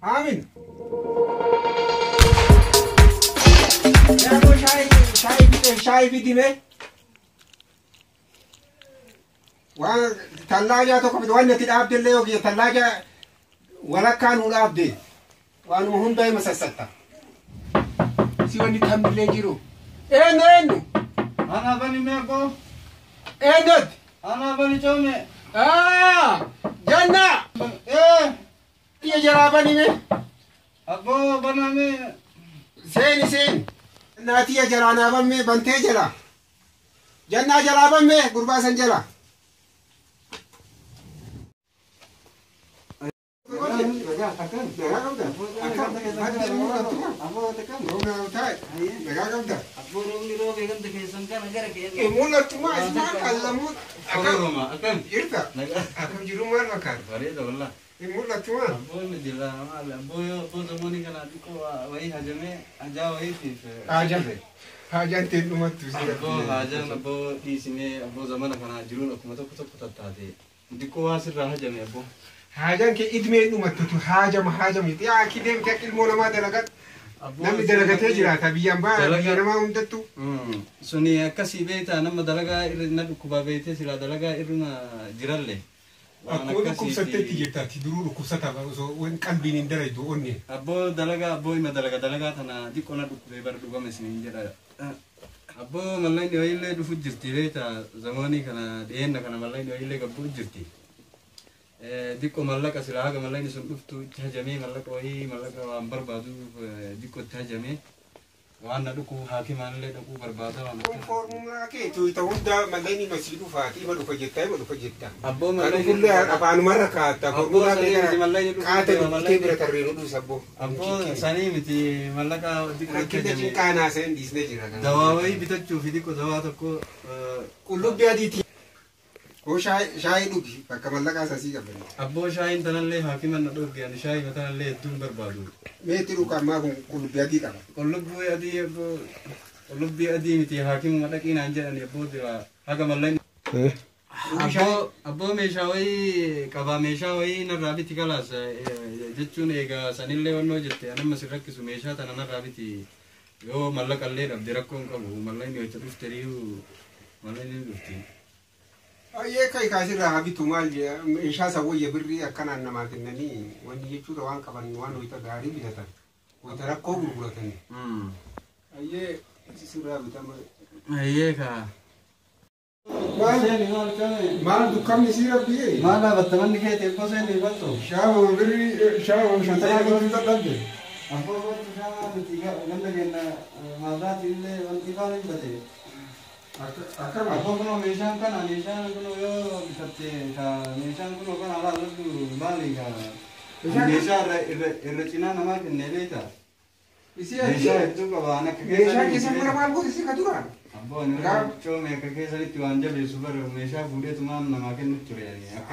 Aamin. Yaaboo shaayii fide shaayii fidime. Waan tallaajaa tokko fide waan itti dhaabde illee yookiin tallaajaa walakkaa nuu dhaabde waanuma hunda hima sassatta. Si wanni tamillee jiru. Eenyu eenyu? Ana bani meeqoo? Eenyutti? Ana bani coome. Janna! Ee! Biyya jaraa banime. Abboo baname. Seeni seeni. Naatiyya jaraa naa bammee bantee jala. Jannaa jalaa bammee gurbaa san jala. Abboo roobni roobee ganda keessan kana gara keenya. Mul'atuma ismaan kallamuu Akkam akkam. jirta. Akkam jiru maal fakkaata? Bareeda wallah. Mul'atuma. Abboo inni jira maal abboo yoo abboo zamoonni kana xiqqoo wayii hajamee hajaa wayiitiif. Haajaan haajaan teen dhumattu. Abboo hajaan abboo dhiisinee abboo zamana kana jiruun akkuma tokko tokko tattaate. Xiqqoo waa sirraa hajame abboo. Haajaan kee idmee dhumattutu haajama haajama. Yaa akki deemte akka ilmoo namaa dalagat. Namni dalagatee jiraata biyyaan baa biyya namaa hundattu. Suni akkasii beektaa nama dalagaa irra na dhukkubaa beektee silaa dalagaa irruma jiralle. Akkuma dhukkubsatteetti jirtaati duruu dhukkubsata osoo qalbiin hin dalagdu onnee. Abboo dalagaa abboo ima dalaga dalagaa tana xiqqoo na dhukkubee bara dhugame isiniin jedha. Abboo mallayni wayiillee dhufu jirti beektaa zamoonii kana dhiyeenna kana mallayni wayiillee gabbuu jirti. Xiqqoo mallaqa silaa haga mallayni sun dhuftu itti hajamee mallaqa wayii mallaqa waan barbaadu xiqqoo itti hajamee waan na dhukkuu haakimaallee dhaquu barbaada waan Kun foormulaa kee tuyita hunda mallayni masii dhufaati ima dhufa jettaa ima dhufa jettaa. Abboo Kan dhufullee afaanumarra kaatta foormulaa kee kana qaata dubbitee bira tarree nu dhuus abboo. Abboo sanii miti mallaqa xiqqoo itti Rakkina hajamee. cinqaa naasa'een dhiisnee jira kana. Dawaa wayii bitachuu fi xiqqoo dawaa tokko Qullubbii adiiti. Koo shaayii dhugi bakka mallaqaa sasii qabani. Abboo shaayiin tanallee haakima na dhooge ani shaayii tanallee hedduun barbaadu. Meetti dhuga ammaa kun qullubbii adii qaba. Qullubbii adii abboo qullubbii adii miti haakimuma dhaqii naan jedhani abboo dira haga mallayni. Abboo abboo meeshaa wayii qabaa meeshaa wayii narraa biti kalaas jechuun egaa sanillee wannoo jette anamma sin rakkisu meeshaa tana narraa biti yoo mallaqallee dhabde rakkoo hin qabu mallayni wayita dhufte riyyuu mallayni dhufti. Ayyee kai kaasirraa haa bitu maal meeshaa isa wayya birrii akkanaan namaa kennanii wanni jechuudha waan qaban waan wayita gaarii bitatan wayita rakkoo gurguratanii. Ayyee sirraa bitama. Ayyee kaa. Maal dukkanni sii rabbi? Maal dhaabatta keeti ebboo seenii bal'oo? Shaama birrii shaama shantamaa gochuu dadhabde. Abboo gochuu shaamaa miti ganda keenya maallaatii illee wanti ifaan hin bade. Akkam Abboo kunoo meeshaan kana meeshaan kunoo yoo bitatte ka meeshaan kunoo kana alaa maali ka meeshaa irra cinaa namaa kennee beektaa? Meeshaa hedduu qaba waan akka Meeshaa keessa mara maal goote si ka duraan? Abboo ani coome akka keessanitti waan jabeessu bara meeshaa fuudheetumaan namaa kennu ture.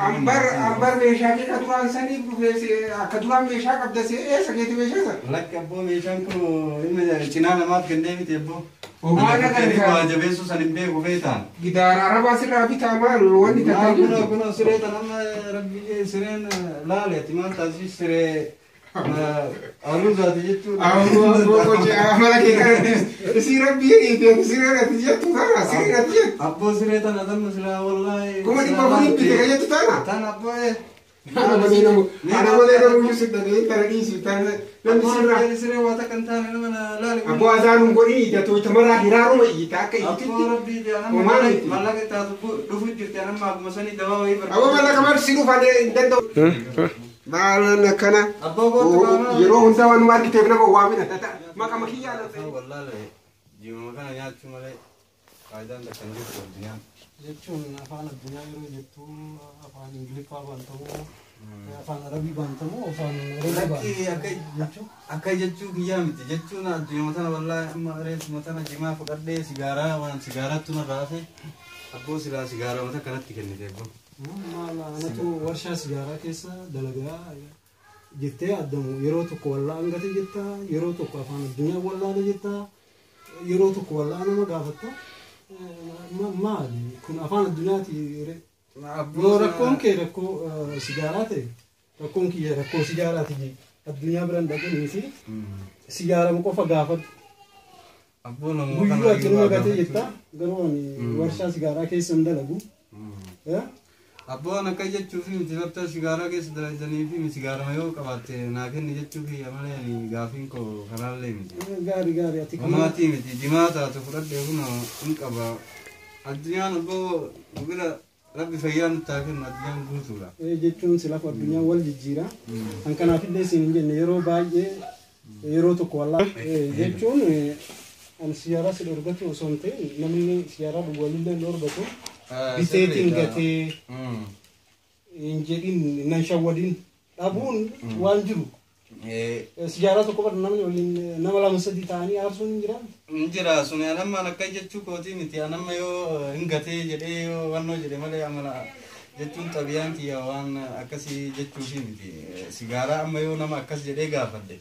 Ambar meeshaa kee ka duraan sanii dhufee akka duraan meeshaa qabda see eessa keeti meeshaa sana? Lakki abboo meeshaan kun ilma cinaa namaaf kennee miti abboo. Homaa Ani waan jabeessu san hin beeku beektaan. Gidaara arabaa sirraa bitaa maal wanni takka Kunoo jirtu. kunoo siree tan amma rabbi sireen laale ati maal taasisi siree aruuzaati jechuudha. Amala kee kana isii rabbi jedhiiti siree irratti jettu tana siree irratti jettu. Abboo siree tana tamma silaa wallaahi. 400,000 bite ka jettu tana. Tan abboo ee. Ana malee namu iyyuu si dhaga'ee tana dhiisi tana namni sirraa. Siree waa takka hin taane nama laale. Abboo azaanuun godhin ija to'ita maraa hiraaruma iyyita akka Abboo iyyititti. rabbii Homaa miti. mallaqa taatu dhufu jirti anamma akkuma sanii dawaa wayii barbaadu. Abboo mallaqa maal si dhufa hin danda'u. Maalan akkana. Abboo gootu qaamaa. Yeroo hundaa waan nu argiteef nama waamina. Maqama kiyyaa na ta'e. Wallaahi jiimama kana nyaachuu malee faayidaan takka hin jirtu addunyaan. Jechuun afaan addunyaa yeroo jettu afaan Ingiliffaa baantamu afaan Arabii baantamu afaan Oromoo baantamu. Akka jechuu kiyyaa miti jechuun addunyaa tana wallaahi amma reefuma tana jimaa fudhadhee sigaaraa waan sigaaraattu narraa hafe abboo silaa sigaaraa mata kanatti kennite abboo. Maal anatu warshaa sigaaraa keessa dalagaa jettee addamu yeroo tokko wallaan gate jetta yeroo tokko afaan addunyaa wallaala jetta yeroo tokko wallaa nama gaafatta. Maali kun afaan addunyaati yoo rakkoon kee rakkoo sigaaraa ta'e rakkoon kiyya rakkoo sigaaraati jee. Addunyaa biraan dhaqanii fi sigaarama qofa gaafadhu. Abboo nama Guyyuu ati nama gatee jetta garuu ani warshaa sigaaraa keessa hin dalagu. Abboon akka jechuuf miti bakka sigaaraa keessa dalaganii fi sigaarama yoo qabaatte naa kenni jechuuf malee ani gaafiin koo kanaallee miti. Gaarii gaarii ati kana. Homaatii miti jimaa taatu fudhadhee kun hin qaba. Addunyaan abboo bira rabbi fayyaa nutti haa kennu addunyaan guutuudha. Jechuun silaaf addunyaan wal jijjiira. Kan kanaafillee siin hin jenne yeroo baay'ee yeroo tokko wallaa jechuun ani siyaaraa si dhorgatu osoo hin ta'in namni siyaaraa dhugu walillee hin dhorgatu. Biteetiin gatee hin jedhin nan shawwadin dhabuun waan jiru. Siyaaraa tokko bara namni waliin nama lama sadii ta'anii aarsuun hin jiraan. Hin jira sun anammaan akka jechuu kootii miti anamma yoo hin gatee jedhee yoo wannoo jedhe malee amala jechuun xabiyaan kiyya waan akkasii jechuufi miti. Sigaaraa amma yoo nama akkas jedhee gaafadhe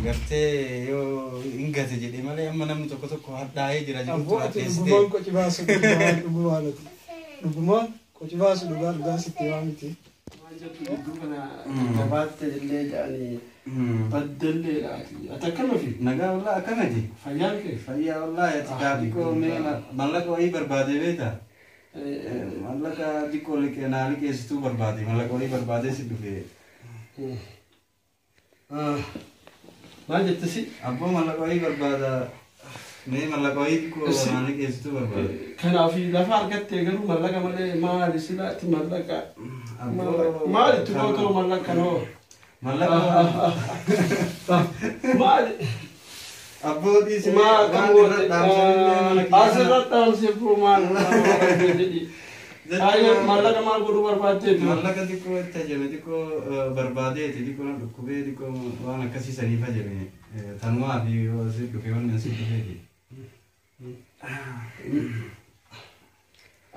gartee yoo hin gate jedhe malee amma namni tokko tokko hadhaa'ee jira Abboo ati dhugumaan qoci baasu dhugumaan dhugumaan ati dhugumaan qoci baasu dhugaa dhugaa sitti waa miti. Maal jettu gidduu kana jabaatte illee jedhanii baddelleedha ati. Ati akkam ofi? Nagaa wallaa akkamati? Fayyaan kee? Fayyaa wallaa ati gaafii koo mee mallaqa wayii barbaade beektaa? Mallaqa xiqqoo liqee naa liqeessituu barbaade mallaqa wayii barbaadee si dhufe. Maal jette si? Abboo mallaqa wayii barbaada. Mee mallaqa wayii xiqqoo naa liqeessituu barbaada. Kanaaf lafa argattee garuu mallaqa malee maali silaati mallaqa? Maal itti gootoo mallaqa noo? Mallaqa. Maali? Abboo dhiisee Maal waan irra dhaamsanillee mana keessa. Asirra dhaamsee boo maal jedhi. Ayyee mallaqa maal godhuu barbaaddeetu? Mallaqa xiqqoo itti ajame xiqqoo barbaadeeti xiqqoo na dhukkubee xiqqoo waan akkasii saniif ajame tanumaa fi yoo si dhufe wanni asi dhufeeti.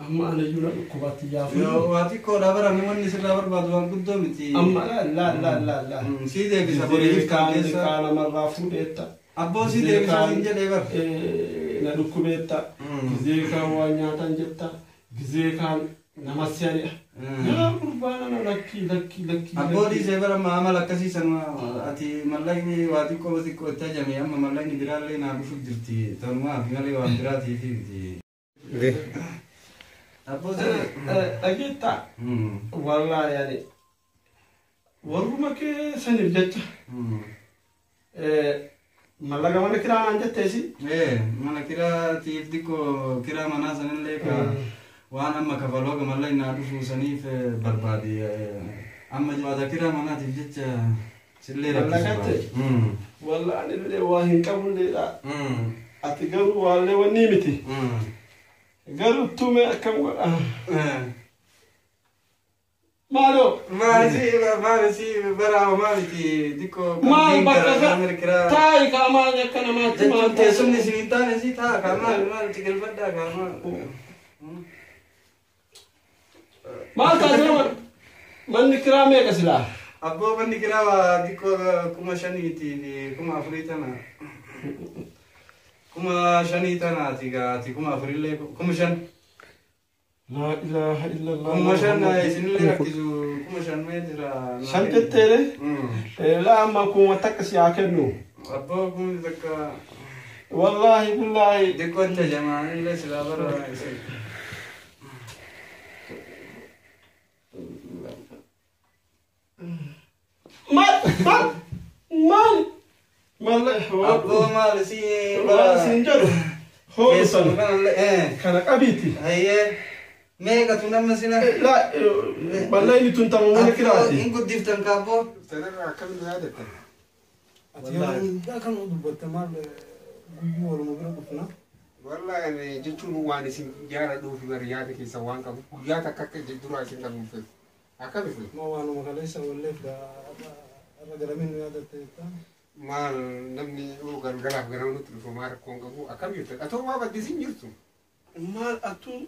Amma anayyuu na dhukkubaatti yaafu. Yoo waa xiqqoodha bara wanni sirraa barbaadu waan guddoo miti. Amma laa laa laa laa. Sii deebisa boriif kan keessa. Kaan namarraa fuudheetta. Abboo sii deebisa siin jedhee bar. Na dhukkubeetta. Gizee kaan waan nyaatan jetta. Gizee kaan nama si'aniidha. Yaa qurbaana na lakkii lakkii lakkii. Abboo dhiisee bara amma amala akkasii sanuma ati mallaqni waa xiqqoo xiqqoo itti ajame amma mallaqni biraallee naa dhufu jirti tanumaa fi malee waan biraatiif miti. Abboo sii. Dhageettaa. Wallaahi ani warruma keessaniif jecha mallaqa mana kiraa naan jetteesi. Mana kiraatiif xiqqoo kiraa manaa sanillee ka waan amma kafaloo mallaqni naa dhufu saniif barbaade amma jabaata kiraa manaatiif jecha sillee Mallaqatte? Wallaahi illee waa hin qabulleedha. Ati garuu waallee wanni miti. Garuu tume akkam godha. Maaloo? Maali si bara maaliti xiqqoo Maal bakka taa'i kaa maal akka namaatti maal teessumni isin hin taane si taa kaa maal maal ciqilfadhaa kaa maal. Maal taatee manni kiraa meeqa silaa? Abboo manni kiraa waa xiqqoo 5,000 fi 4,000 tana. 5,000 tanaati gaati 4,000 illee 5,000. Laa ilaaha illallah. 5,000 isinillee rakkisu 5,000 meetira. Shan jetteere? Laa amma kuma takka si haa kennu. Abboo kumni takka. Wallaahi billaahi. Xiqqoo itti ajamaa illee silaa bara isin. Maal maal maal maal Abboo maal si waan siin jedhu Keessuma hoogsan kanallee. kana qabiiti. Hayyee meeqatu nama sina. Laa bal'aa tun ta'uu mana kiraati. Hin guddiftan kaabboo. Sanarraa akkamiin yaadattan? Ati yeroo hundaa kan dubbatte maal guyyuu waluma bira dhufna. Wallaahi jechuun waan isin jaaladhuuf bari yaada keessa waan qabu guyyaa takka akka duraa isin qabuuf akkamitti? Ma waanuma kaleessa walleef irra galamiin nu yaadatte jettaa. Maal namni yoo galgalaaf ganama nutti dhufu maa rakkoon qabu akkam jirtu? Atoo maa baddisiin jirtu? Maal atuu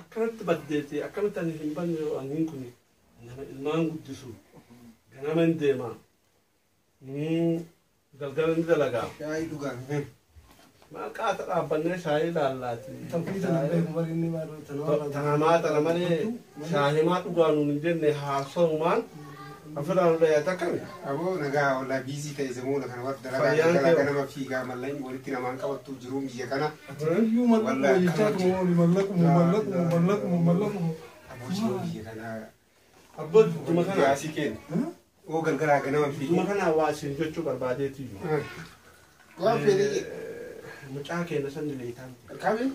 akkanatti baddeete akkanatti ani hin banne aniin kun nama ilmaan guddisu ganama hin deema galgala ni dalagaa. Shaayii dhugaan. Maal qaata dhaabbannee shaayii laallaati. Tafii tana beeku bari inni baaduu tana Tanamaa tana malee shaayimaa dhugaa nuun hin jenne haasawumaan Afiraan dhayaata akkami? Aboo nagaa wallaa biizii ta'e zamuuna kana warra dalagaa Fayyaan dalagaa kee nama fiigaa mallayni walitti namaan qabattu jiruun biyya kana. Iyyuu mallaquma jechaa tuma ooli mallaquma mallaquma mallaquma mallaquma. Aboo jiruun biyya kana. Abboo juma kana Yaasii kenna. Oo galgalaa ganama juma fiigee. kana waa isin jechuu barbaadeetiyyuu. Waan fedhe jedhe. Mucaa keenya sanni leetaan. Kami?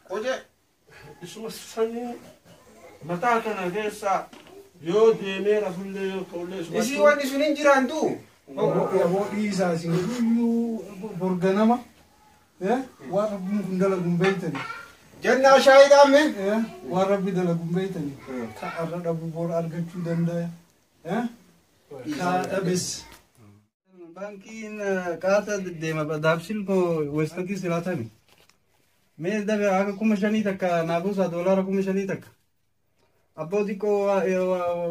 Qocee. Isuma sanii mataa kana keessa yoo deemee rafullee yoo ka'ullee isuma. Isii wanni sun hin jiraantu. Aboo dhiisaa isin iyyuu borganama. Waan rabbiin kun dalagu hin beeytani. Jannaa shaayii dhaamme. Waan rabbi dalagu hin beeytani. Ka arra dhabu bor argachuu danda'a. Ka dhabes. Baankiin qaata deema daabsil koo westakii silaatami. Mee dabe haga 5,000 takka naa buusaa doolaara 5,000 takka. Abboo xiqqoo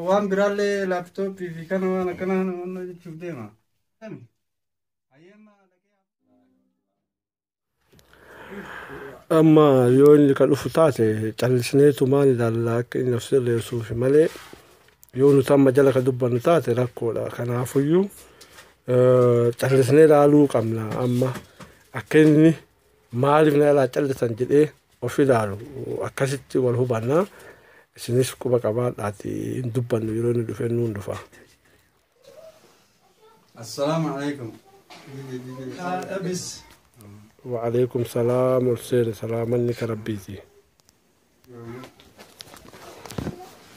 waan biraallee laaptooppii fi kana waan akkana kana jechuuf deema. Amma yoo inni kan dhufu taate callisneetu maal ilaalla akka inni of sirreessuuf malee yoo nuti amma jala ka dubbannu taate rakkoodha. Kanaafuyyuu callisnee ilaaluu qabna amma akka inni maaliif na ilaa callisan jedhee of ilaalu akkasitti wal hubannaa isinis quba qabaadhaati hin dubbannu yeroo inni dhufe nuun dhufa. Assalaamu alaikum. Ka dhabes. وعليكم سلام والسير سلام كربيتي.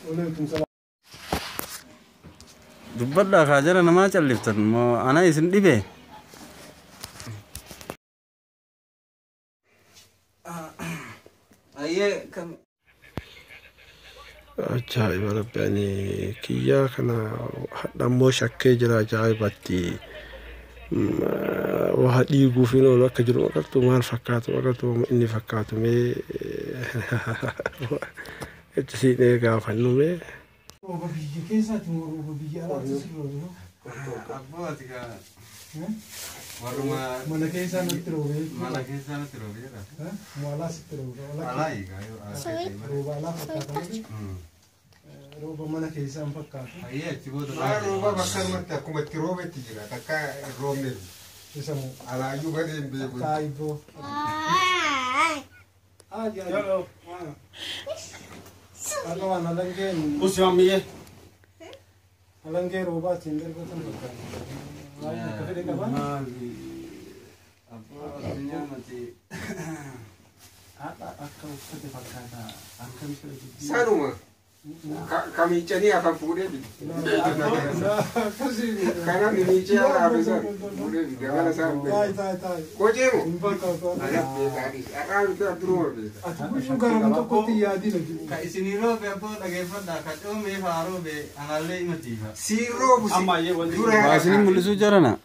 Waalaikum salaam. Dubbadhaa kaa jala namaa calliftan moo ana isin dhibe? Ayyee kan. Ajaa'iba rabbi ani kiyyaa kana hadhammoo shakkee jira ajaa'ibatti waa dhiiguuf hin oolu akka jiru maqattu maal fakkaatu maqattu inni fakkaatu mee itti siinee gaafannu mee. Rooba biyya keessaati moo rooba biyya alaatti si roobe? Abboo ati kaa warruma Mana keessaa natti roobe. Mana keessaa natti roobe jedha. Moo alaa sitti roobe? Alaayi kaa yoo alaa. Rooba alaa fakkaata malee rooba mana keessaa hin fakkaatu. Ayyee achi booda. Maa rooba bakka namatti akkuma itti roobetti jira. Takka hin roobneef. Isa moo Alaayyuu badee hin beeku. Taayibboo. Haa. Har'a waan alangeen Usimaamiyee. alangee roobaatiin darbatan fakkaata. Waan akka fedhe qabaa. Maali? Abboo addunyaa mati. Haadha akka uffate fakkaata. Akkam fedhe dubbii. Sanuma. Ka miicanii hafan fuudhee fide. Akkasii. Kana miicee hafe san fuudhee fide. Mana isaa hin Taayi beeku. taayi taayi. Qocee moo? Hin fakkaatu. Anas beekaadhis. Har'aa miti duruma beeka. Ati guyyuu garuma tokkotti hin yaadin ati. Ka isinii roobe abboo dhageeffadhaa ka coomee faa roobe anallee ima tiifa. Siin roobu si. Dura Waa isinin mul'isuu jarana.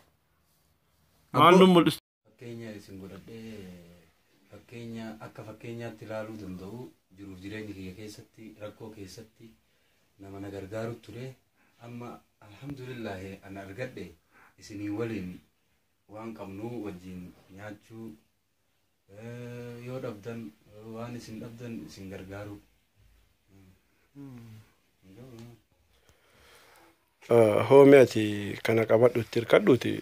Maal nu mul'isu? Fakkeenya isin godhadhee fakkeenya akka fakkeenyaatti ilaaluu danda'u jiruuf jireenya kiyya keessatti rakkoo keessatti nama na gargaaru ture amma alhamdulillaahi ana argadhe isinii waliin waan qabnu wajjin nyaachuu yoo dhabdan waan isin dhabdan isin gargaaru. Hoomee ati kana qabadhutti hirkadhuuti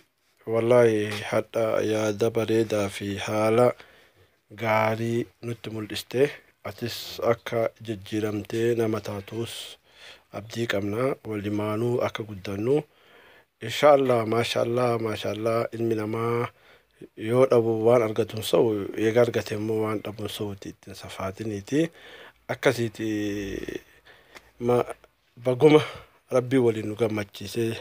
wallaahi hadha yaada bareedaa fi haala gaarii nutti mul'iste atis akka jijjiiramtee nama taatus abdii qabna walimaanuu akka guddannu inshaallah maashaallah maashaallah ilmi namaa yoo dhabu waan argatu hin sa'u eega argate immoo waan dhabu hin sa'uti ittiin safaatiniiti akkasiiti baguma rabbii waliin nu gammachiisee.